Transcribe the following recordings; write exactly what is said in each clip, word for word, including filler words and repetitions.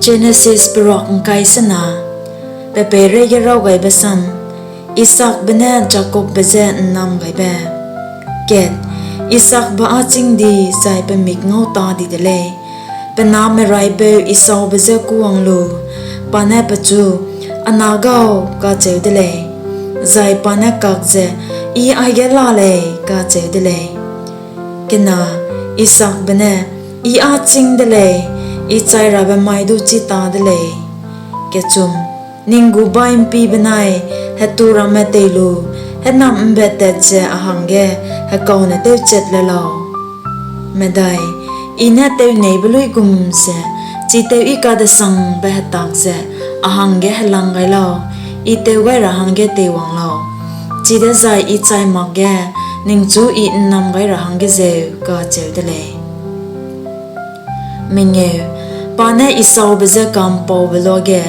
Jenesis Peruak ’Ngkai sena. Pe peireige raw gaibe sam: Isaakbe ne Jakobbe je ’Nnamgaibe. Kat, Isaakbe â chîng di zai pe mik ngau ta di de lei; pe na meraipeu Esaube je kûwang lu, pa ne pechu, A na gau, kacheu de lei. Zai pa ne kak ze, I aige la lei, kacheu de lei. Isaakbe ne, I â chîng de lei, I chairabe mai du chî ta de lei. Ning gu bai'mpi benai hetu ramme tei lu, hênam ’mbe tat ze a hangge hekaune tewchat le lau. I ne tewneibe luigum ze chitew-i-kadesangbe hetak ze a hangge helang gai lau, I tew gai ra hangge teiwang lau, chidezai I chai makge ningchu I ’nnam gai ra hangge zeu, kacheu de lei. Pa ne Esaube je ka'mpaube luage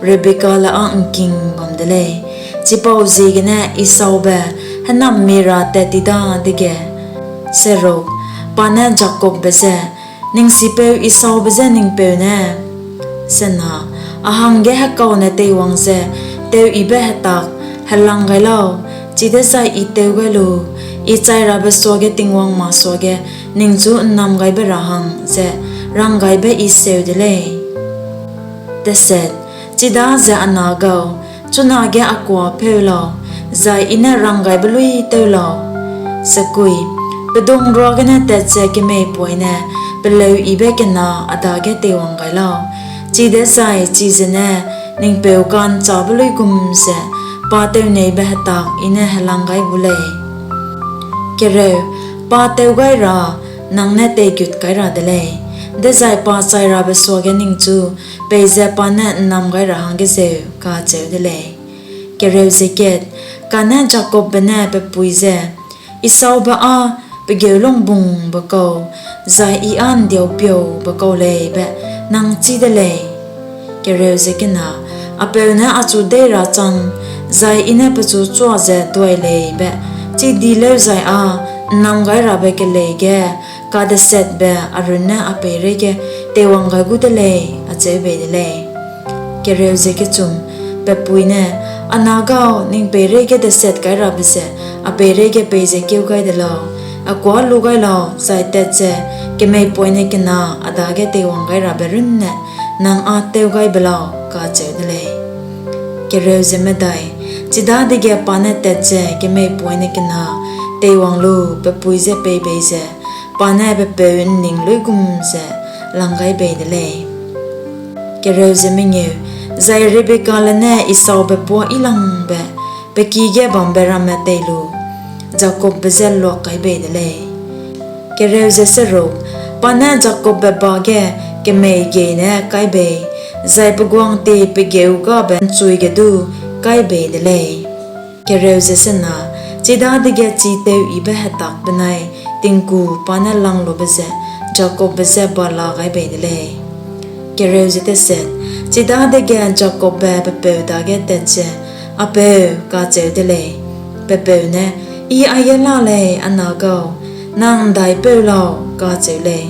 Rebekale â ’ngking bam de lei; chipauziegene Esaube hênammi ra tat ti dadege, pa ne Jakobbe je, Ning sipeu Esaube je ning peu ne, a hangge hekaune teiwang ze teu-yibe hetak helang gai lau, chidezai I tew gai lu, I chairabe suage Tingwang masuage ningchu ’nnamgaibe ra hang ze ranggaibe I seu de lei. Chidaze a na gau, chunage a kuâ pheu lau, zai I ne ranggaibe luî tew lau. Pedung ruagene tat ze kemeipoine peleuyibe kena a dage teiwang gai lau, chidezai chize ne ning peu ka'nchâbe luigum ze pa tewneibe hetak I ne helang gai bu lei. Pa tew gai ra nang ne teigut kai ra de lei, dezai pa chairabe suage ningchu peize pa ne ’nnam gai ra hangge zeu, kacheu de lei. Kane Jakobbe ne pe pui je, Esaube â pe geulungbungbe kau, zai I â ’ndiaupiaube kau lei be nang chî de lei. A peu ne achu deî ra chang zai I ne pechu chua ze duai lei be chî di lêuzai â ’nnamgairabe kelei ge kadesetbe a runne a peireige teiwang gai gu de lei, acheu bei de lei. Pe pui ne, A na gau, ning peireige desetkairabe ze a peireige peize kêu gai de lau; a kuâ lu gai lau, zai tat ze kemeipoine kena a dage teiwang gai rabe runne nang â tew gai be lau, kacheu de lei. Chidadege pa ne tat ze kemeipoine kena teiwang lu pe pui je pei bei ze pa ne pe peu ’nning luigum ze lang gai bei de lei. Zai Rebekale ne Esaube puâ yilangbe pe ki ge bambe ramme tei lu, Jakobbe je luak kai bei de lei. Pa ne Jakobbe ba ge kemei geî ne kai bei, zai pe guang tie pe gêugabe ’nchui ge du kai bei de lei. Chidadege chi teu-yibe hetak benai tingku pa ne langlube ze Jakobbe je ba la gai bei de lei. Chidadege Jakobbe pe peu dage tat ze, A peu, kacheu de lei. Pe peu ne, I aige la lei, a na gau; nang ’ndaipeu lau, kacheu lei.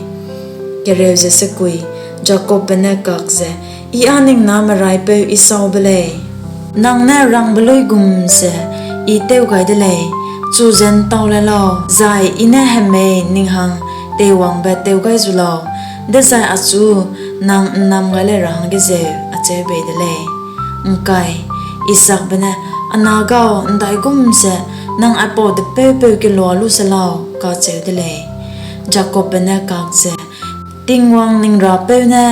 Jakobbe ne kak ze, I â ning na meraipeu Esaube lei. Nang ne rangbe luigum ze I tew gai de lei; chu ze ’ntau le lau, zai I ne hemei ning hang teiwangbe tew gai zu lau, dezai achu nang ’nnam gai le ra hangge zeu, acheu bei de lei. Isaakbe ne, A na gau, ’ndaigum ze nang aipau depeupeu kelua lu se lau, kacheu de lei. Jakobbe ne kak ze, Tingwang ning Rapeu ne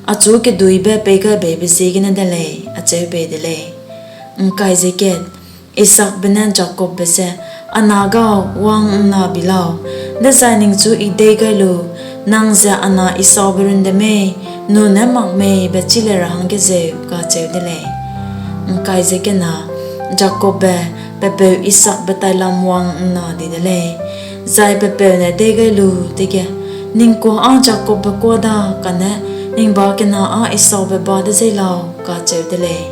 achu keduîbe peigaibeibe ziegene de lei, acheu bei de lei. Isaakbe ne Jakobbe je, A na gau, wang'nna bi lau, dezai ningchu I deî gai lu, nang ze a na Esaube run de mei, nune mak mei be chî le ra hangge zeu, kacheu de lei. Jakobbe pe peu Isaakbe tailam wang'nna di de lei, zai pe peu ne deî gai lu dege, Ning kuâ â Jakobbe kuâ da, kane ning ba kena â Esaube ba de zeî lau, kacheu de lei.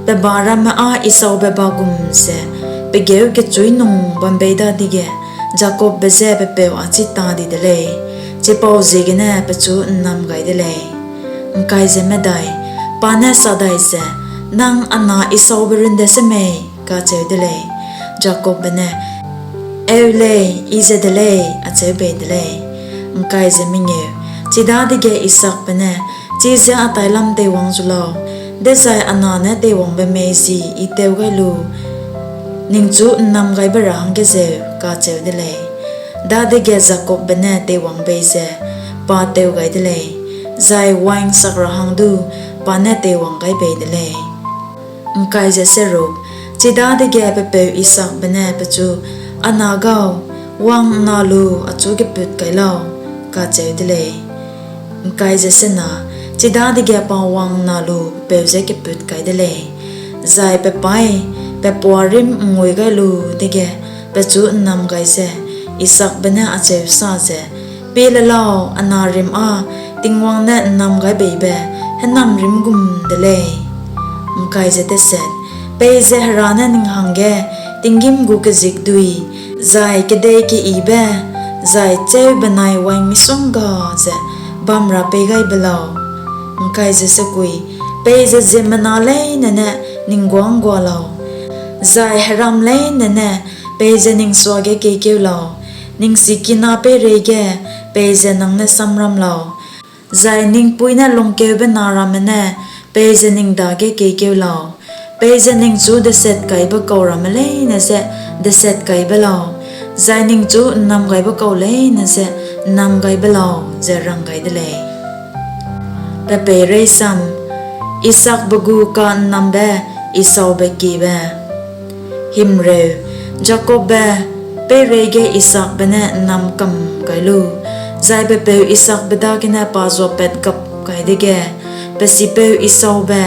Pe ba ramme â Esaube ba gum ze pe gêukechuînung bam bei dadege, Jakobbe je pe peu â chî ta di de lei. chipauziegene pechu ’nnam gai de lei. Pa ne sa dai ze, Nang a na Esaube runne de semei? kacheu de lei. Jakobbe ne, Eu lei, I ze de lei, acheu bei de lei. Chidadege Isaakbe ne, Chize a tailam teiwang zu lau, dezai a na ne teiwangbe mei ji I tew gai lu ningchu ’nnam gai be ra hangge zeu, kacheu de lei. Dadege Jakobbe ne teiwang bei ze pa tew gai de lei, zai wain sak ra hang du pa ne teiwang gai bei de lei. Chidadege pe peu Isaakbe ne pechu, A na gau, wang'nna lu achu gepût kai lau, kacheu de lei. Chidadege pa wang'nna lu pe peu je kepût kai de lei, zai pe paî pe puâ rîm ’ngnguî gai lu dege pechu ’nnam gai ze, Isaakbe ne acheu sa ze, Pie le lau, a na rîm â Tingwang ne ’nnam gai beibe hênamrîm gum de lei. Peize Hera ne ning hangge tinggîm gu kezikdui, zai kedei keyibe, zai chêu benai wain misongga ze bam ra pei gai be lau. Peize ziemmena leine ne ning guâ ’nggua lau, zai heram leine ne peize ning suage keikeu lau; ning sikina peireige peize nang ne samram lau, zai ning pui ne lungkeube na ramme ne peize ning dage keikeu lau; peize ningchu deset kaibe kau ramme leine je deset kai be lau, zai ningchu ’nnam gaibe kau leine je ’nnam gai be lau, ze rang gai de lei. Isaakbe gu Ka'nnambe Esaube Kiebe Jakobbe peireige Isaakbe ne ’nnam kam gai lu, zai pe peu Isaakbe dagene pa zuapat gap kai dege, pe sipeu Esaube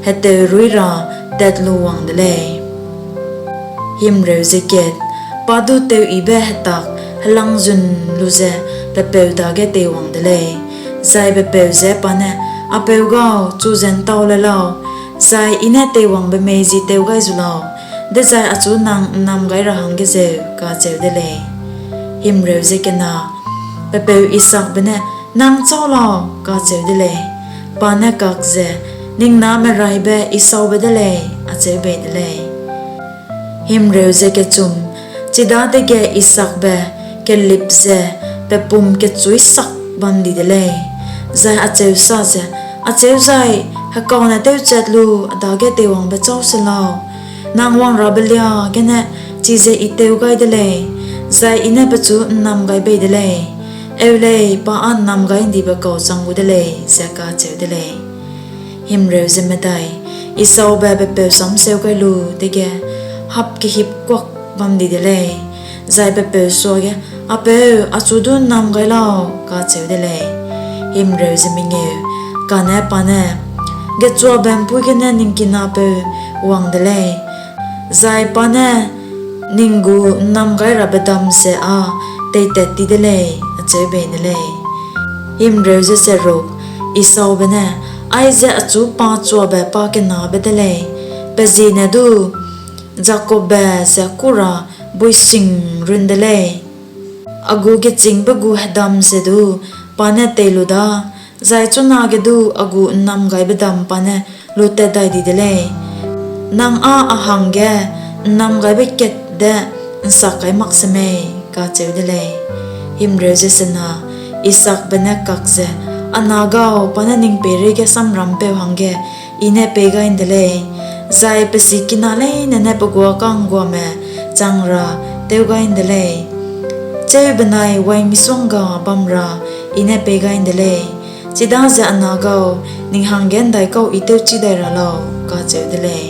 heteuruî ra tat lu wang de lei. Pa du teuyibe hetak helangzun lu ze pe peu dage teiwang de lei, zai pe peu je pa ne, A peu gau, chu ze ’ntau le lau, zai I ne teiwangbe mei ji tew gai zu lau, dezai achu nang ’nnam gai ra hangge zeu, kacheu de lei. Pe peu Isaakbe ne, Nang châu lau? kacheu de lei. Pa ne kak ze, Ning na meraibe Esaube de lei, acheu bei de lei. Chidadege Isaakbe kelip ze pe pum kechuîsak bam di de lei, zai acheu sa ze, Acheuzai hekaune tewchat lu a dage teiwangbe châu se lau? Nang wangrabe lia gene chize I tew gai de lei, zai I ne pechu ’nnam gai bei de lei; eu lei, pa â ’nnam gai ’ndibe kau chang gu de lei, ze kacheu de lei. Esaube pe peu samseu gai lu dege hapkehipkuak bam di de lei, zai pe peu suage, A peu, achu du ’nnam gai lau? kacheu de lei. Kane pa ne, Gechuabe ’mpuî gene ning kinapeu wang de lei, zai pa ne ning gu ’nnamgairabe dam ze â teitat ti de lei, acheu bei de lei. Esaube ne, Aize achu pa chuabe pakenabe de lei; pe ziene du Jakobbe ze kû ra buising run de lei. A gu gechîngbe gu hedam ze du pa ne tei lu da, zai chunage du a gu ’nnamgaibe dam pa ne lutat dai di de lei; nang â a hangge ’nnamgaibe kat de ’nsak kai mak semei? kacheu de lei. Isaakbe ne kak ze, A na gau, pa ne ning peireige samrampeu hangge I ne pei gai ’nde lei, zai pe sikina leine ne pe guâ ka'ngguame chang ra tew gai ’nde lei; chêu benai wain misongga bam ra I ne pei gai ’nde lei; chidaze a na gau, ning hangge ’ndaikau I tewchi dai ra lau? kacheu de lei.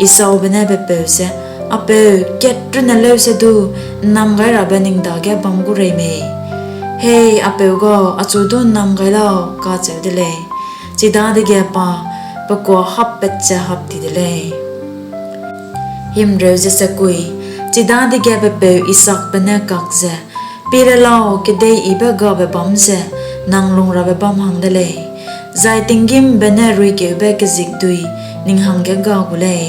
Esaube ne pe peu je, A peu, kat runne leuse du ’nnamgairabe ning dage bam gu rei mei? Hei a peu gau, achu du ’nnam gai lau, kacheu de lei. Chidadege pa pe kuâ happat ze hap ti de lei. Chidadege pe peu Isaakbe ne kak ze, Pie le lau, kedei yibe gabe bâm ze nang lungrabe bâm hang de lei, zai tinggîm ’mbene ruikeube kezikdui ning hangge ga gu lei.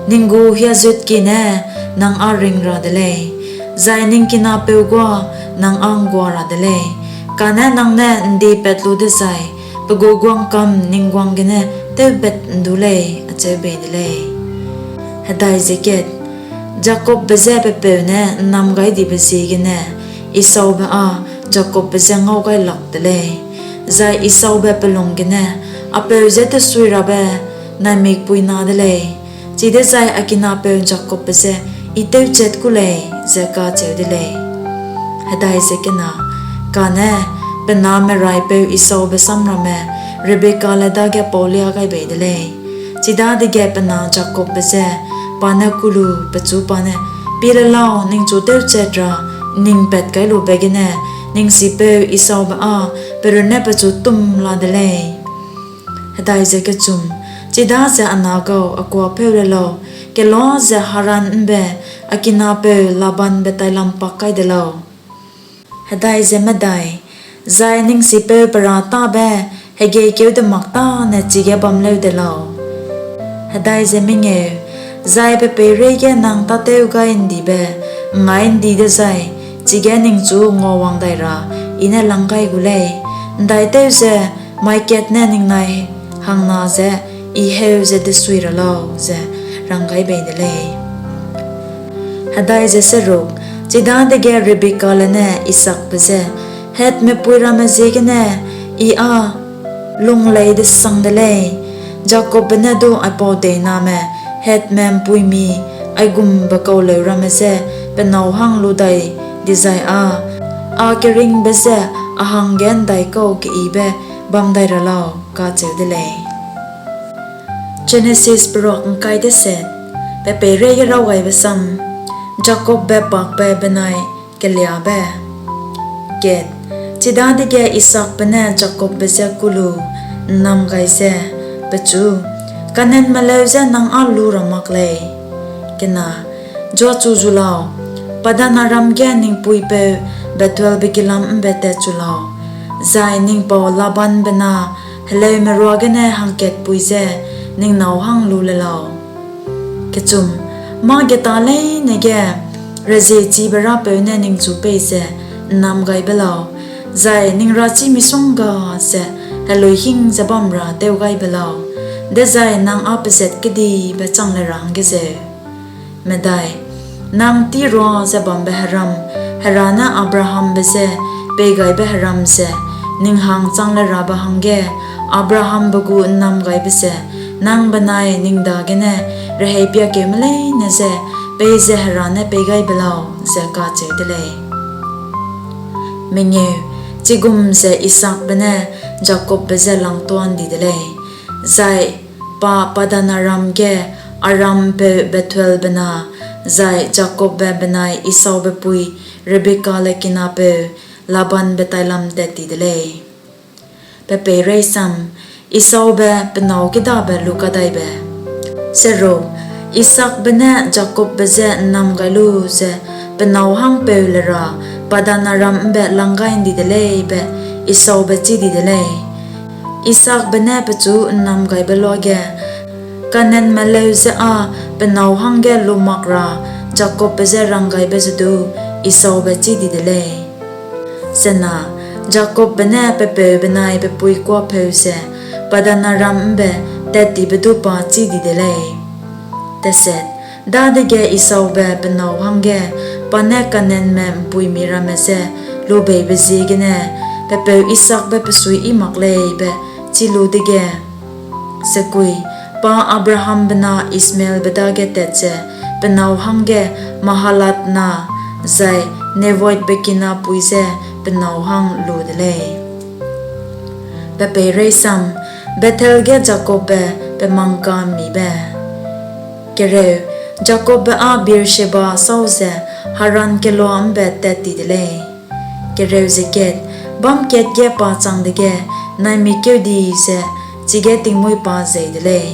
Ning gu hiazutkie ne nang â ring ra de lei, zai ning kinapeu guâ nang â ’nggua ra de lei, kane nang ne ’ndipat lu dezai pe gu guang kam ning guang gene tewbet'ndu lei, acheu bei de lei. Jakobbe je pe peu ne ’nnamgai'ndibe ziegene Esaube â Jakobbe je ngau gai lak te lei, zai Esaube pe lung gene, A peu je desuirabe naimikpui na de lei, chidezai a kinapeu Jakobbe je I tewchat ku lei, ze kacheu de lei. Kane pe na meraipeu Esaube sam ramme Rebekale dage pauliâ gai bei de lei. Chidadege pe na Jakobbe je pa ne ku lu, pechu pa ne, Pie le lau, ningchu tewchat ra ’nningpat kai lube gene ning sipeu Esaube â pe runne pechu tum la de lei. Chidaze a na gau, a kuâ pheu le lau, kelua ze Haran ’mbe a kinapeu Labanbe tailam pak kai de lau, zai ning sipeu pe râtabe hegeikeu de mak tâne chige bam leu de lau. Zai pe peireige nang tâtewgai'ndibe ’ngngaî ’ndi dezai chige ningchu nguawang dai ra I ne lang gai gu lei; ’ndaitew ze mai kat ne ning nai hangna je I heu ze desui ra lau, ze rang gai bei de lei. Chidadege Rebekale ne Isaakbe je, Hethme pui ramme ziegene I â lunglei-desang de lei; Jakobbe ne du aipau deiname Hethme ’mpuimi aigumbe kauleu ramme je pe nâu hang lu dai dizai â, a keringbe ze a hangge ’ndaikau keyibe bam dai ra lau? kacheu de lei. Jenesis Peruak ’Ngkai Deset. Pe peireige Rawgaibe Sam Jakobbe Pakbe Benai Keliâbe. Chidadege Isaakbe ne Jakobbe je ku lu ’nnam gai ze, pechu, Kanaanme leu je nang â lu ra mak lei. Zuachu zu lau, Paddan-aram ge ning puipeu Bethuelbe kilam ’mbe tatchu lau, zai ning pau Labanbe na heleume ruagene hangkatpui je ning nâu hang lu le lau. Mâ-geta leine ge reziechibe Rapeu ne ningchu peize ’nnam gai be lau, zai ning rachî misongga ze heluîhing ze bam ra tew gai be lau, dezai nang â pezat kedibe chang le ra hangge zeu. Nang tîrua ze bambe heram, Hera ne Abrahambe je peigaibe heram ze ning hang chang le rabe hangge Abrahambe gu ’nnamgaibe ze nang benai ning dagene reheipiakeume leine je peize Hera ne pei gai be lau, ze kacheu de lei. Chigum ze Isaakbe ne Jakobbe je langtua ’ndi de lei, zai pa Paddan-aram ge Aram'mpeu Bethuelbe na, zai Jakobbe benai Esaube pui Rebekale kinapeu Labanbe tailam tat ti de lei. Esaube Pe Nâu Kêdabe Lukadaibe. Isaakbe ne Jakobbe je ’nnam gai lu ze pe nâu hang peu le ra Paddan-aram ’mbe lang gai ’ndi de lei be Esaube chî di de lei. Isaakbe ne pechu ’nnamgaibe luage, Kanaanme leu je â pe nâu hangge lu mak ra Jakobbe je ranggaibe ze du Esaube chî di de lei. Jakobbe ne pe peu benai pe pui kuâ pheu ze Paddan-aram ’mbe tattibe du pa chî di de lei. Dadege Esaube pe nâu hangge pa ne Kanaanme ’mpuimi ramme je lubeibe ziegene pe peu Isaakbe pe suiyi mak lei be chî lu dege, pa Abrahambe na Ishmaelbe dage tat ze pe nâu hangge Mahalath na, zai Nebaiothbe kinapui je pe nâu hang lu de lei. Bethel ge Jakobbe Pe Mangka'mmibe. Jakobbe â Beer-sheba sâu ze Haran keloa ’mbe tat ti de lei. Bâm kat ge pa chang dege naimik kêu di ze chige tingmuî pa jei de lei,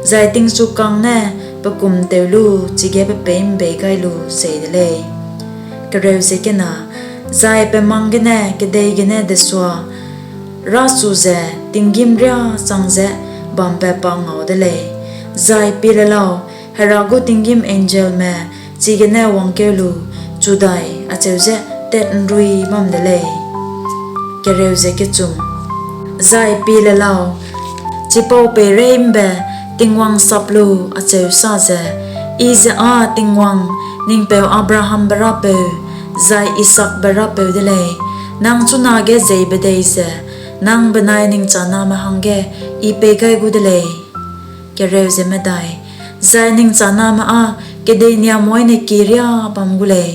zai tingchukâng ne pe kum tew lu chige pe peî ’mbei gai lu jei de lei. Zai pe mang gene kedei gene desua râ chu ze tinggîm riâ chang ze bambe pa ngau de lei, zai pie le lau, Hera gu tinggîm angelme chigene wangkeu lu chudai acheu ze tat'nrui bam de lei. Zai pie le lau, chipau peireî ’mbe Tingwang sap lu acheu sa ze, ‘I ze â Tingwang, ning peu Abrahambe Rapeu, zai Isaakbe Rapeu de lei; nang chunage jeibe dei ze nang benai ning chaname hangge I pei gai gu de lei. Zai ning chaname â kedei niamoîne kie riâ bam gu lei,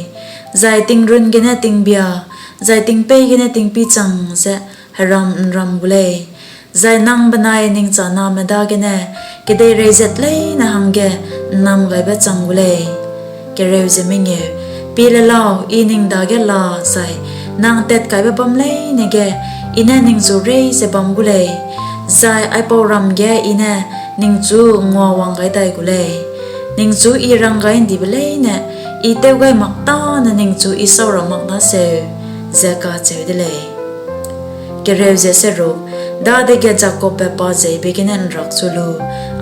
zai tingrun gene tingbia, zai tingpeî gene tingpî chang ze heram ’nram gu lei; zai nang benai ning chaname dagene kedeirei zat leine hangge ’nnamgaibe chang gu lei. Pie le lau, I ning dage la zai nang tatkaibe bâm leine ge I ne ningchu reî ze bam gu lei, zai aipau ram ge I ne ningchu nguawang gai dai gu lei; ningchu I rang gai ’ndibe leine I tew gai mak tâne ningchu I sâu ra mak daseu, ze kacheu de lei. Dadege Jakobbe pa jeibe gene ’nrakchu lu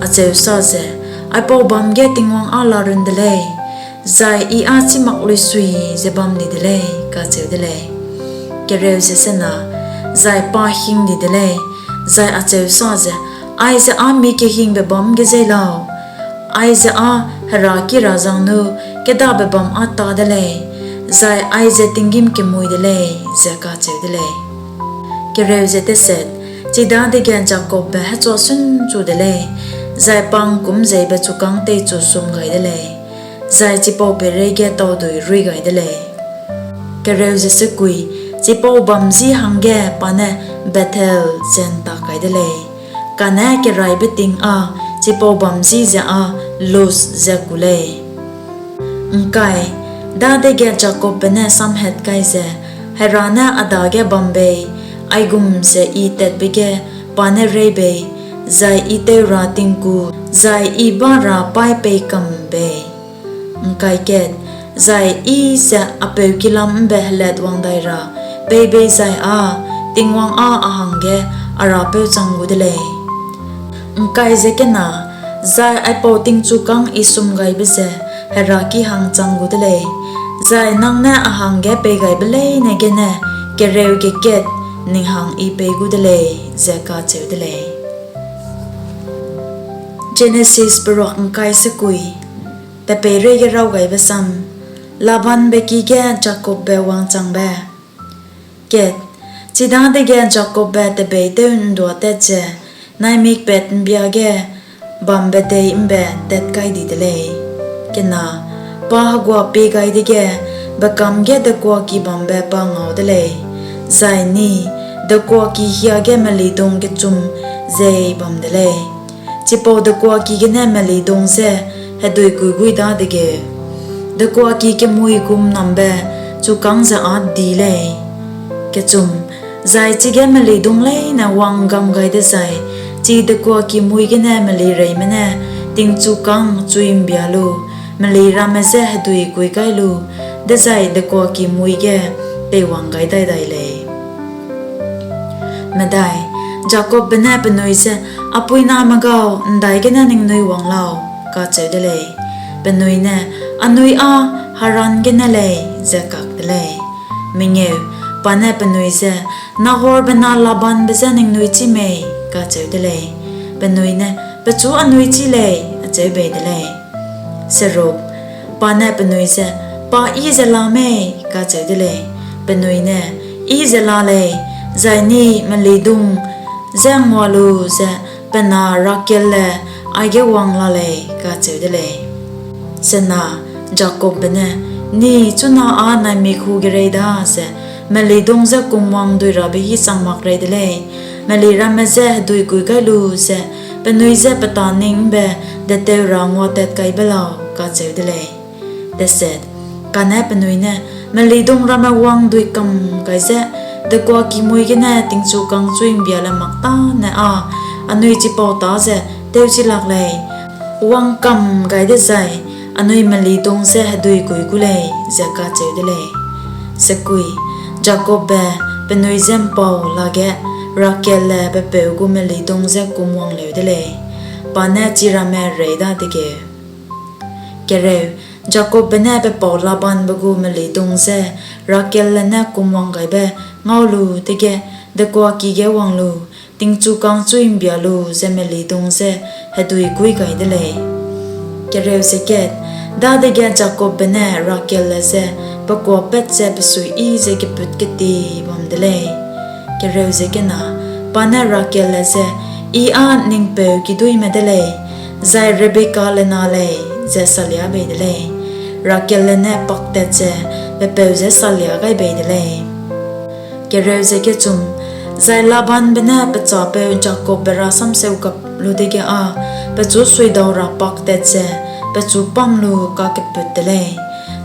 acheu sa ze, Aipau bâm ge Tingwang â la run de lei, zai I â chî mak luisui ze bam di de lei, kacheu de lei. Zai pa hing di de lei, zai acheu sa ze, Aize â mi kehingbe bâm ge zeî lau, aize â heraki ra zangno kêdabe bâm â ta de lei, zai aize tinggîm kemui de lei, ze kacheu de lei. Chidadege Jakobbe hechua sînchu de lei, zai pa ’ngkûmjeibe chukâng teichu sum gai de lei, zai chipau peireige taudui ruî gai de lei. Chipau bâm ji hangge pa ne Bethel ze ’ntak kai de lei; kane keraîbe ting â chipau bâm ji ze â Luz ze ku lei. Dadege Jakobbe ne samhat kai ze, Hera ne a dage bam bei, aigum ze I tatbe ge pa ne reî bei, zai I teu ra tingku zai I bâ ra paî pei kam bei, zai I ze a peu kilam ’mbe helatwang dai ra pei bei zai â Tingwang â a hangge a Rapeu chang gu de lei. Zai aipau tingchukâng I sumgaibe ze heraki hang chang gu de lei, zai nang ne a hangge peigaibe leine gene kereu ge kat ning hang I pei gu de lei, ze kacheu de lei. Jenesis Peruak ’ngkai sekui. Pe peireige raw gaibe sam: Labanbe ki ge Jakobbe wangchangbe. Chidadege Jakobbe tebeîtew ’nduâtat ze naimik pat ’mbia ge bambe dei ’mbe tat kai di de lei. Pa heguapie gai dege, bekâm ge dekuaki bambe pa ngau de lei, zai ni, dekuaki hiage melidung kechum jei bam de lei; chipau dekuaki gene melidung je hedui guîguî dadegeu, dekuaki kemui gumnambe chukâng ze â di lei. Zai chige melidung leine wang ’nggam gai dezai, chi dekuaki mui gene melireime ne tingchukâng chui'mbia lu, meli ramme je hedui guî gai lu, dezai dekuaki mui ge teiwang gai dai dai lei. Jakobbe ne penui je, A puiname gau, ’ndaigene ningnui wang lau? kacheu de lei. Penui ne, Anui â Haran gene lei, ze kak te lei. Pa ne penui je, Nahorbe na Labanbe je ningnui chî mei? kacheu de lei. Penui ne, Pechu anui chî lei, acheu bei de lei. Pa ne penui je, Pa yi ze la mei? kacheu de lei. Penui ne, Yi ze la lei, zai ni melidung je ngua lu ze pe na Rakelle aige wang la lei, kacheu de lei. Jakobbe ne, Ni, chuna â naimik hugerei daze melidung je kumwang duirabe hî chang mak rei de lei; meli ramme je hedui guî gai lu ze penui je pe tâ ning ’mbe deteu ra nguatat kai be lau, kacheu de lei. Kane penui ne, Melidung ramme wang dui kam gai ze, dekuaki mui gene tingchukâng chui'mbia le mak tâne â anui chipau tâ ze tewchi lak lei, wang kam gai dezai anui melidung je hedui guî gu lei, ze kacheu de lei. Jakobbe penui je ’mpau lage Rakelle pe peu gu melidung je kumwang leu de lei, pa ne chiramme reî dadegeu. Jakobbe ne pe pau Labanbe gu meluidung je Rakelle ne kumwang gaibe ngau lu dege, dekuaki ge wang lu, tingchukâng chui ’mbia lu ze meluidung je hedui guî gai de lei. Dadege Jakobbe ne Rakelle je pe kuâpat ze besuiyi ze gepût ketie bam de lei. Pa ne Rakelle je, I â ning peu kiduîme de lei, zai Rebekale na lei, ze salia bei de lei. Rakelle ne paktat ze pe peu je salia gai bei de lei. Zai Labanbe ne pe châpeu Jakobbe rasam seu gap lu dege â pechu suidau ra paktat ze pechu pam lu kakepût te lei,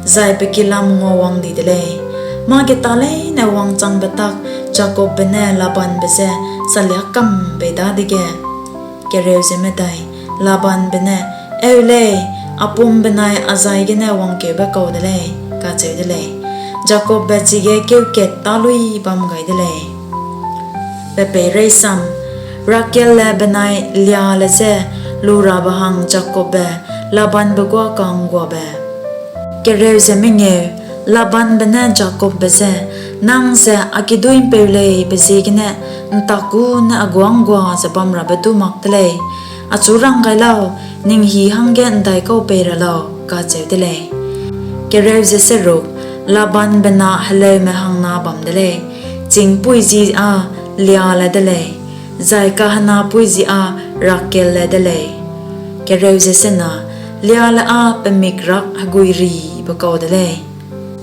zai pe kilam nguawang di de lei. Mâgetâ leine wangchangbe tak Jakobbe ne Labanbe je salia kam bei dadege, Labanbe ne, Eu lei, a pum benai a zai gene wangkeube kau de lei, kacheu de lei. Jakobbe chige kêu kat tâ luî bam gai de lei. Rakelle benai Leale je lu rabe hang Jakobbe Labanbe guâ ka'ngguabe. Labanbe ne Jakobbe je, Nang ze a kiduî'mpeu lei be ziegene ’ntakûne a guâ ’nggua ze bamrabe du mak te lei. Achu rang gai lau, ning hî hangge ’ndaikau pei ra lau, kacheu de lei. Labanbe na heleume hangna bam de lei: chîngpui ji â Leale de lei, zai kahenapui ji â Rakelle de lei. Leale â pe mik rak heguiribe kau de lei,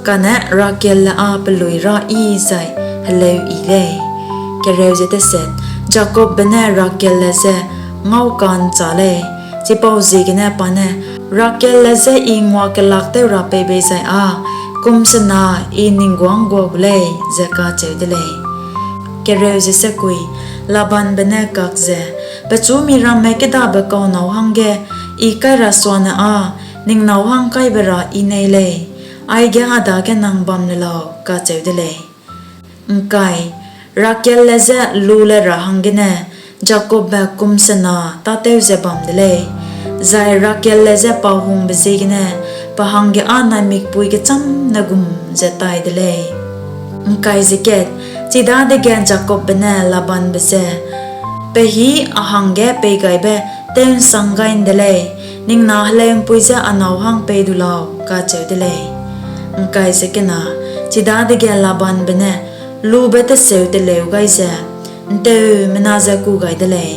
kane Rakelle â peluî râ yi zai heleu yi lei. Jakobbe ne Rakelle je ngau ka'nchâ lei; chipauziegene pa ne, Rakelle je I nguakelak tew ra pei bei zai â kum sena I ning guâ ’nggua gu lei, ze kacheu de lei. Labanbe ne kak ze, Pechu miramme kêdabe kau nâu hangge I kai ra suane â ning nâu hang kai be ra I nei lei; aige a dage nang bam le lau, kacheu de lei. Rakelle je lu le ra hanggene Jakobbe kum sena tâtew ze bam de lei, zai Rakelle je pa hungbe ziegene pe hangge â naimikpui gechâmne gum ze tai de lei. Chidadege Jakobbe ne Labanbe je, Pe hî a hangge peigaibe tew'nsang gai ’nde lei; ning na heleu'mpui je a nâu hang pei du lau, kacheu de lei. Chidadege Labanbe ne lube teseu teleu gai ze ’nteumena je kû gai de lei.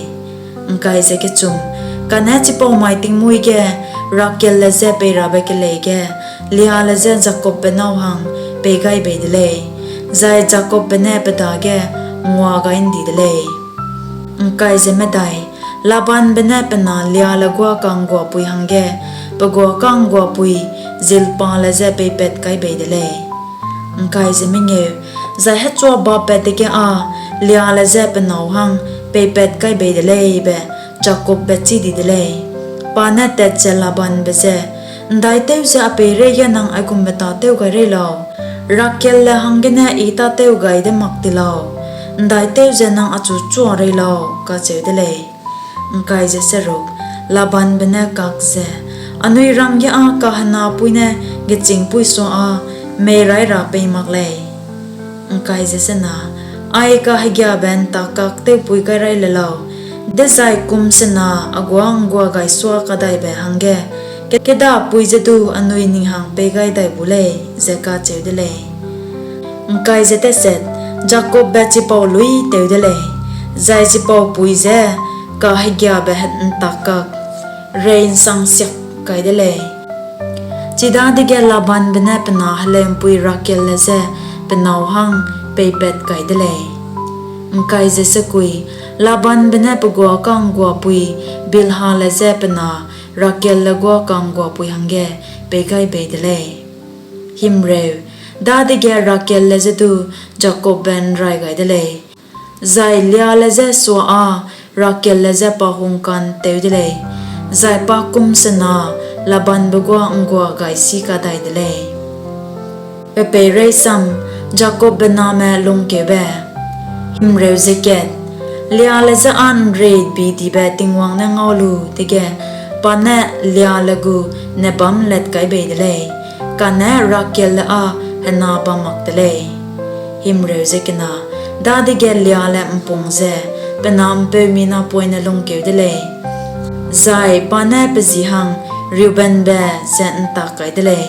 Kane chipau mai tingmuî ge Rakelle je peirabe kelei ge Leale je Jakobbe nâu hang pei gai bei de lei, zai Jakobbe ne pe dage ngua gai ’ndi de lei. Labanbe ne pe na Leale guâ ka'ngguapui hangge pe guâ ka'ngguapui Zilpale je peipat kai bei de lei. Zai hechua bapat dege â Leale je pe nâu hang peipat kai bei de lei be Jakobbe chî di de lei. Pa ne tat ze Labanbe je, ’Ndaitew ze a peireige nang aigumbe tâtew gai rei lau? Rakelle hanggene I tâtew gai de mak ti lau? ’Ndaitew ze nang achu chua rei lau? kacheu de lei. Labanbe ne kak ze, Anui ram ge â kahenapui ne gechîngpui sua â meirai ra pei mak lei. Ai kahegiabe ’ntakkak tewpui gai rai le lau, dezai kum sena a guâ ’nggua gai suâ kadaibe hangge kêdapui je du anui ning hang pei gai dai bu lei, ze kacheu de lei. Jakobbe chipau luî tew de lei, zai chipau pui je kahegiabe ’ntakkak rei'nsangsiak kai de lei. Chidadege Labanbe ne pe na heleu'mpui Rakelle je pe nâu hang peipat kai de lei. Labanbe ne pe guâ ka'ngguapui Bilhale je pe na Rakelle guâ ka'ngguapui hangge pei gai bei de lei. Dadege Rakelle je du Jakobbe ’nrai gai de lei, zai Leale je sua â Rakelle je pa hung ka'ntew de lei, zai pa kum sena Labanbe guâ ’nggua gai si kadai de lei. Jakobbe Name Lungkeube Leale je â ’nrietbidibe Tingwang ne ngau lu dege, Pa ne Leale gu nebâm lat kai bei de lei, kane Rakelle â hena bam mak te lei. Dadege Leale ’mpung ze pe na ’mpeumi napoine lungkeu de lei, zai pa ne pe ji hang Reubenbe ze ’ntak kai de lei;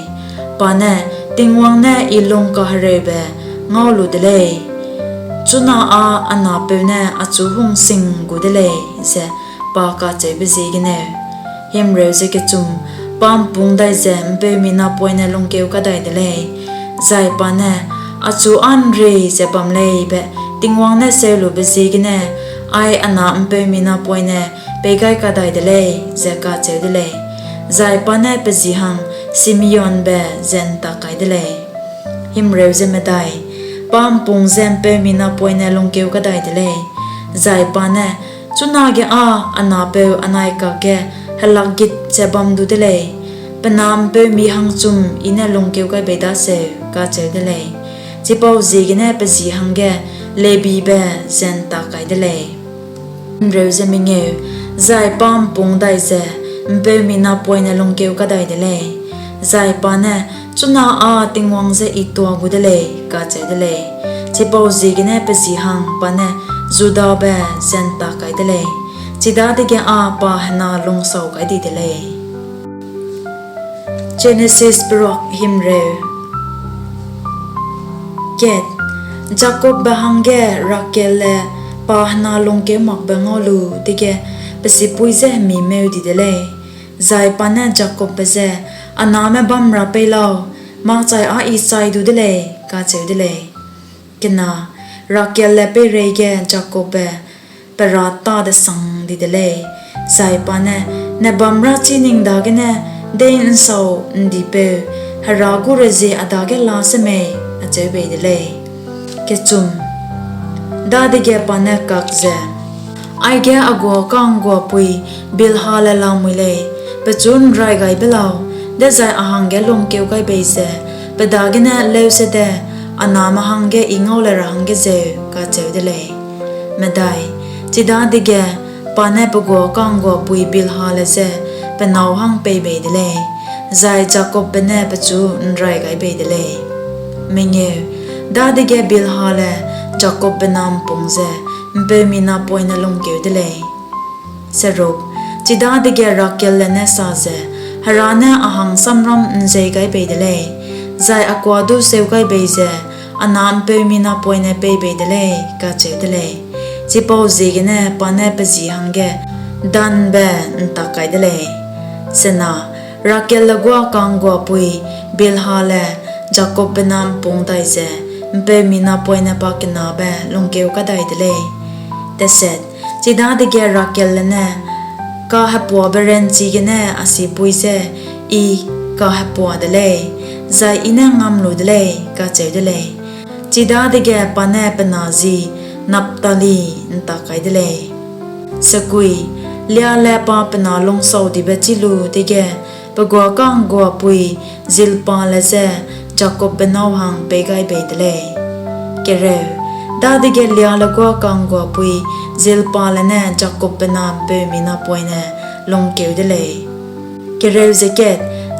pa ne, Tingwang ne I lungkahereube ngau lu de lei, chuna â a napeu ne achu hung sing gu de lei, ze pa kacheube ziegeneu. Pa ’mpung dai ze ’mpeumi napoine lungkeu kadai de lei, zai pa ne, Achu â ’nri ze bam lei be Tingwang ne seulube ziegene ai a na ’mpeumi napoine pei gai kadai de lei, ze kacheu de lei; zai pa ne pe ji hang Simeonbe ze ’ntak kai de lei. Pa ’mpung ze ’mpeumi napoine lungkeu kadai de lei, zai pa ne, Chunage â a napeu anai kakge helakgit ze bam du de lei; pe na ’mpeumi hangchum I ne lungkeu gai bei daseu, kacheu de lei. Chipauziegene pe ji hangge Lebibe ze ’ntak kai de lei. Zai pa ’mpung dai ze ’mpeumi napoine lungkeu kadai de lei, zai pa ne, Chuna â Tingwang je I tuâ gu de lei, kacheu de lei. Chipauziegene pe ji hang pa ne Judabe ze ’ntak kai de lei; chidadege â pa hena lungsau gai di de lei. Jenesis Perua Himreu Jakobbe hangge Rakelle pa hena lungkeumakbe ngau lu dege pe sipui je hemi meu di de lei, zai pa ne Jakobbe je, A name bam ra pei lau, makchai â I chai du de lei, kacheu de lei. Rakelle peireige Jakobbe pe râtâ-desang di de lei, zai pa ne, Nebâm rachî ning dagene dei'nsau'ndipeu Hera gu rezie a dage la semei? acheu bei de lei. Dadege pa ne kak ze, Aige a guâ ka'ngguapui Bilhale lamui lei; pechu ’nrai gai be lau, dezai a hangge lungkeu gai bei ze, pe dagene leusede a name hangge I ngau le ra hangge zeu, kacheu de lei. Chidadege pa ne pe guâ ka'ngguapui Bilhale je pe nâu hang pei bei de lei, zai Jakobbe ne pechu ’nrai gai bei de lei. Dadege Bilhale Jakobbe na ’mpung ze ’mpeumi napoine lungkeu de lei. Chidadege Rakelle ne sa ze, Hera ne a hang samram ’nzei gai bei de lei, zai a kuâ du seu gai bei ze a na ’mpeumi napoine pei bei de lei, kacheu de lei. Chipauziegene pa ne pe ji hangge Danbe ’ntak kai de lei. Rakelle guâ ka'ngguapui Bilhale Jakobbe na ’mpung dai ze ’mpeumi napoine pakenabe lungkeu kadai de lei. Chidadege Rakelle ne, Kahepuabe ranchi gene a sipui je I kahepua de lei, zai I ne ngam lu de lei, kacheu de lei. Chidadege pa ne pe na ji Naphtali ’ntak kai de lei. Leale pa pe na lungsaudibe chî lu dege, pe guâ ka'ngguapui Zilpale je Jakobbe nâu hang pei gai bei de lei. Dadege Leale guâ ka'ngguapui Zilpale ne Jakobbe na ’mpeumi napoine lungkeu de lei.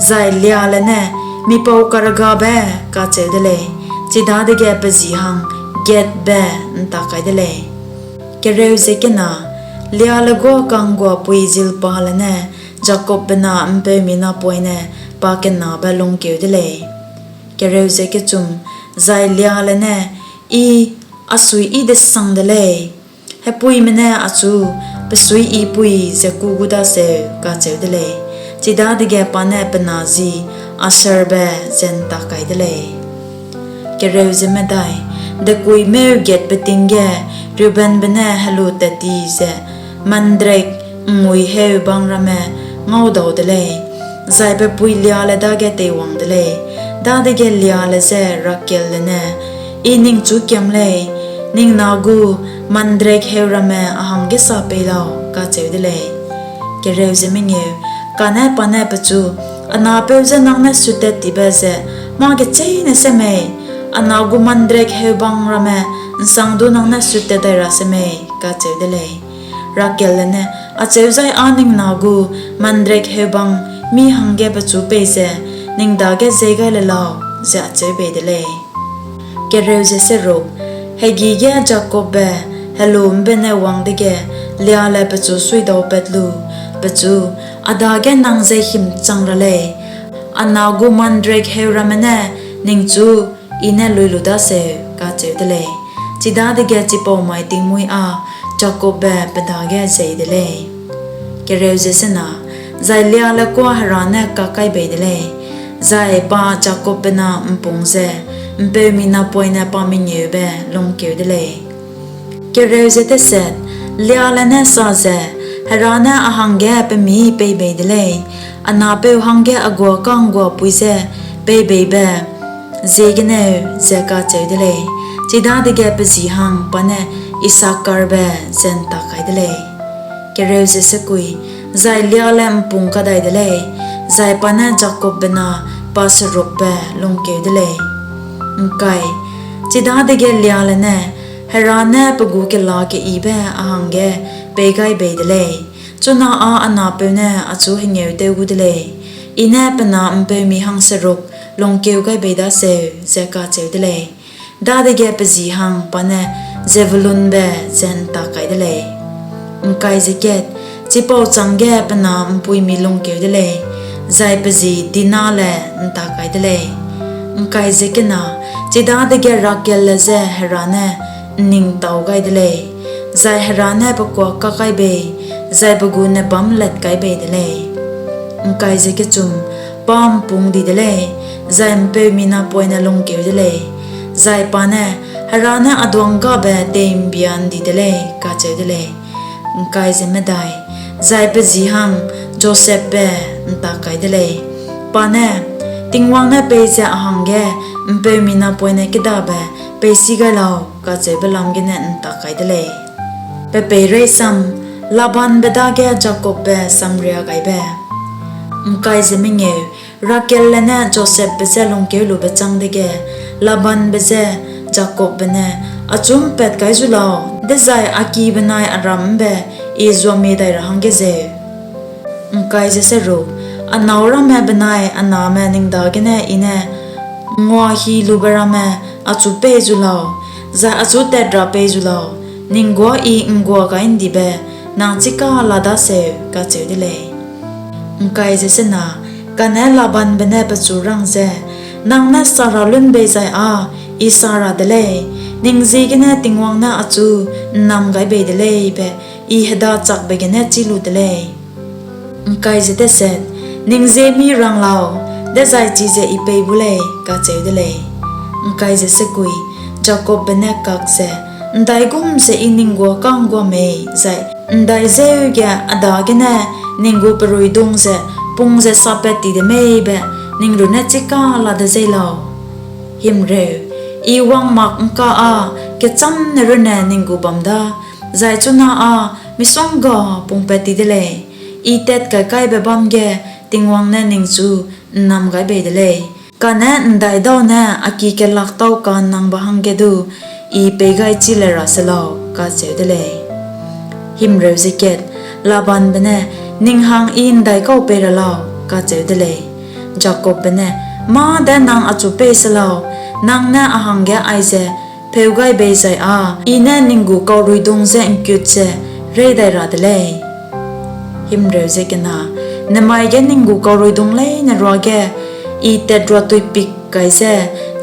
Zai Leale ne, Mipau karegabe, kacheu de lei; chidadege pe ji hang Gadbe ’ntak kai de lei. Leale guâ ka'ngguapui Zilpale ne Jakobbe na ’mpeumi napoine pakenabe lungkeu de lei. Zai Leale ne, I a suiyi-desang de lei; hepuime ne achu pe suiyipui ze kû gu daseu, kacheu de lei. Chidadege pa ne pe na ji Asherbe ze ’ntak kai de lei. Dekuîmeu Gadbe ting ge Reubenbe ne helu tat ti ze mandrek ’ngnguiheu bang ramme ngaudau de lei, zai pe pui Leale dage teiwang de lei. Dadege Leale je Rakelle ne, I ningchu kiam lei; ning na gu mandrek heu ramme a hangge sa pei lau, kacheu de lei. Kane pa ne pechu, A napeu je nang ne suttat tibe ze mâ-gecheîne semei? A na gu mandrek heu bang ramme ’nsang du nang ne suttat dai ra semei? kacheu de lei. Rakelle ne, Acheu zai â ning na gu mandrake heubang mî hangge pechu peize ning dage jei gai le lau, ze acheu bei de lei. Hegî ge Jakobbe helu ’mbene wang dege Leale pechu suidaupat lu, pechu, A dage nang jei himchang ra lei; a na gu mandrake heu ramme ne ningchu I ne lui lu daseu, kacheu de lei. Chidadege chipau mai tingmuî â Jakobbe pe dage jei de lei. Zai Leale kuâ Hera ne kak kai bei de lei, zai pa Jakobbe na ’mpung ze ’mpeumi napoine pa mengeube lungkeu de lei. Leale ne sa ze, Hera ne a hangge pe mî pei bei de lei; a napeu hangge a guâ ka'ngguapui ze pei beibe ziegeneu, ze kacheu de lei. Chidadege pe ji hang pa ne Issakarbe ze ’ntak kai de lei. Zai Leale ’mpung kadai de lei, zai pa ne Jakobbe na pa serukbe lungkeu de lei. Chidadege Leale ne, Hera ne pe gu kela keyibe a hangge pei gai bei de lei; chuna â a napeu ne achu hengêutew gu de lei; I ne pe na ’mpeumi hangseruk lungkeu gai bei daseu, ze kacheu de lei. Dadege pe ji hang pa ne Zebulunbe ze ’ntak kai de lei. Chipau chângge pe na ’mpuimi lungkeu de lei, zai pe ji Dinale ’ntak kai de lei. Chidadege Rakelle je Hera ne ’nningtâu gai de lei, zai Hera ne pe kuâ kak kai bei, zai pe gu nebâm lat kai bei de lei. Pa ’mpung di de lei, zai ’mpeumi napoine lungkeu de lei, zai pa ne, Hera ne a duânggabe tei'mbia ’ndi de lei, kacheu de lei. Zai pe ji hang Josepbe ’ntak kai de lei, pa ne, Tingwang ne peize a hangge ’mpeumi napoine kêdabe peisî gai lau, kacheube lam gene ’ntak kai de lei. Labanbe dage Jakobbe Samriagaibe Rakelle ne Josepbe je lungkeulube châng dege, Labanbe je Jakobbe ne, Achu ’mpat kai zu lau, dezai a ki benai a ram ’mbe I zuamie dai ra hangge zeu. A nâu ramme benai a name ning dagene I ne ’ngnguahilube ramme achu pei zu lau, zai achu tat ra pei zu lau; ning guâ I ’nggua gai ’ndibe nang chika la daseu, kacheu de lei. Kane Labanbe ne pechu rang ze, Nang ne sa ra lun bei zai â I sa ra de lei; ning ziegene Tingwang ne achu ’nnam gai bei de lei be I hedachakbe gene chî lu de lei. Ning ziemmî rang lau, dezai chize I pei bu lei, kacheu de lei. Jakobbe ne kak ze, ’Ndaigum ze I ning guâ ka'nggua mei, zai ’ndaizeu ge a dagene ning gu peruidung ze pung ze sapat ti de mei be ning runne chika la de zeî lau? I wang mak ’ngka â kechâmne runne ning gu bam da, zai chuna â misongga pungpat ti de lei; I tat kai kaibe bâm ge Tingwang ne ningchu ’nnam gai bei de lei, kane ’ndaidau ne a ki kelak tâu ka'nnangbe hangge du I peigaîchi le ra se lau, kacheu de lei. Labanbe ne, Ning hang I ’ndaikau pei ra lau? kacheu de lei. Jakobbe ne, Mâ de nang achu pei se lau, nang ne a hangge aize pheu gai bei zai â I ne ning gu kauruidung je ’ngkut ze reî dai ra de lei. Nemai ge ning gu kauruidung leine ruage I tatruatuipik kai ze,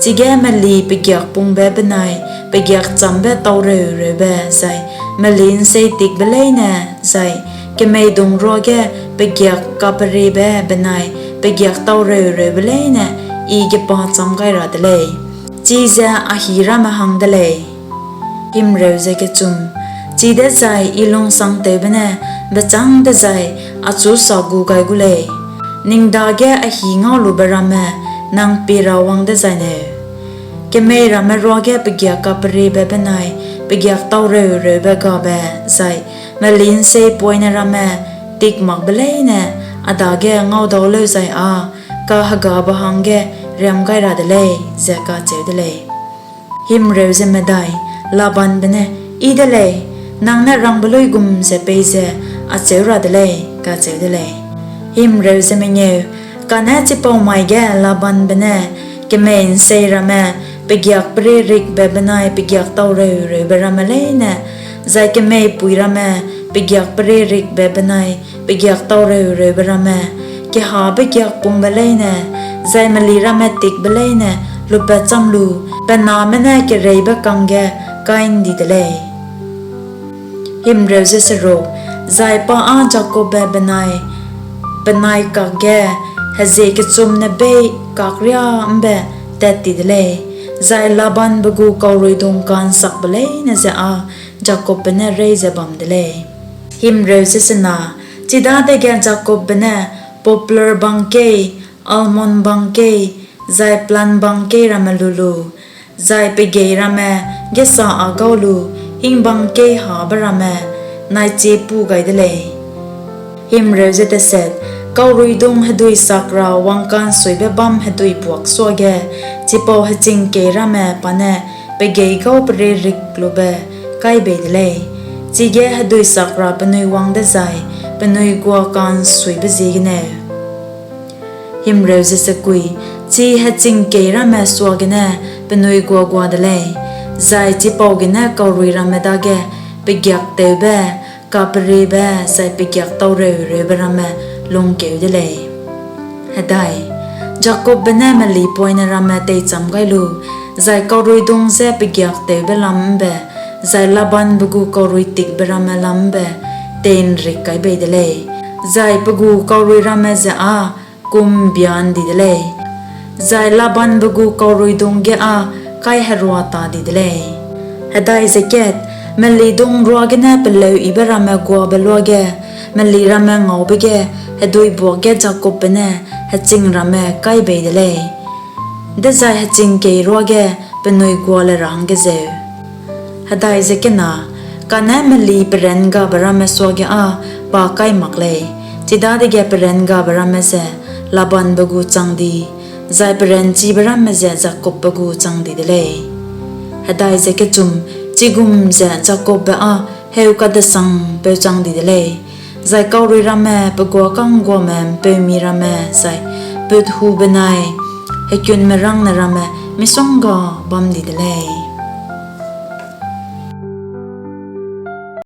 chige meli pegiak pungbe benai pegiak chambe taureu-reube zai meli'nseitikbe leine, zai kemeidung ruage pegiak kaperebe benai pegiak taureu-reube leine I gepachâm gai ra de lei, chize a hî ramme hang de lei. Chidezai I lungsangtewbe ne bechâng dezai achu sa gu gai gu lei, ning dage a hî ngaulube ramme nang pie ra wang dezaine: kemei ramme ruage pegiak kaperebe benai pegiak taureu-reube gabe, zai meli'nseipoine ramme tikmakbe leine a dage ngaudau lêuzai â kahegabe hangge riam gai ra de lei, ze kacheu de lei. Labanbe ne, I de lei, nang ne rangbe luigum ze peize acheu ra de lei, kacheu de lei. Kane chipau mai ge Labanbe ne kemei'nsei ramme pegiak perierikbe benai pegiak taureu-reube ramme leine, zai kemeipui ramme pegiak perierikbe benai pegiak taureu-reube ramme, kehâbe giak pungbe leine, zai meli ramme tikbe leine lupatchâm lu, pe name ne kereîbe kangge kai ’ndi de lei. Zai pa â Jakobbe benai penai kakge hezie kechumne beî kak riâ ’mbe tat ti de lei, zai Labanbe gu kauruidung ka'nsakbe leine ze â Jakobbe ne reî ze bam de lei. Chidadege Jakobbe ne poplar bang keî, almon bang keî, zai plan bang keî ramme lu lu, zai pegei ramme gêsa â gau lu, hingbang keî hâbe ramme naichie pû gai de lei. Kauruidung hedui sak ra wangka'nsuibe bâm hedui buak suage, chipau heching kei ramme pa ne pegei gau perierik lube kai bei de lei, chige hedui sak ra penui wang dezai penui guaka'nsuibe ziegeneu. Chi heching kei ramme suagene penui guagua de lei, zai chipau gene kaurui ramme dage pegiaktewbe, kaperiebe, zai pegiak taureu-reube ramme lungkeu de lei. Jakobbe ne melipoine ramme teichâm gai lu, zai kauruidung je pegiaktewbe lam ’mbe, zai Labanbe gu kauruitikbe ramme lam ’mbe tei'nrik kai bei de lei, zai pe gu kaurui ramme ze â kum'mbia ’ndi de lei, zai Labanbe gu kauruidung ge â kaiherua ta di de lei. Melidung ruagene peleuyibe ramme guabe luage, meli ramme ngaube ge hedui buak ge Jakobbe ne heching ramme kai bei de lei, dezai heching kei ruage penui gua le ra hangge zeu. Kane meli perangabe ramme suage â pa kai mak lei, chidadege perangabe ramme ze Labanbe gu chang di, zai peranchibe ramme ze Jakobbe gu chang di de lei. Chigum ze Jakobbe â heukadesangpeu chang di de lei, zai kaurui ramme, pe guâ ka'ngguame ’mpeumi ramme, zai put-hu benai hekunmerângne ramme misongga bam di de lei.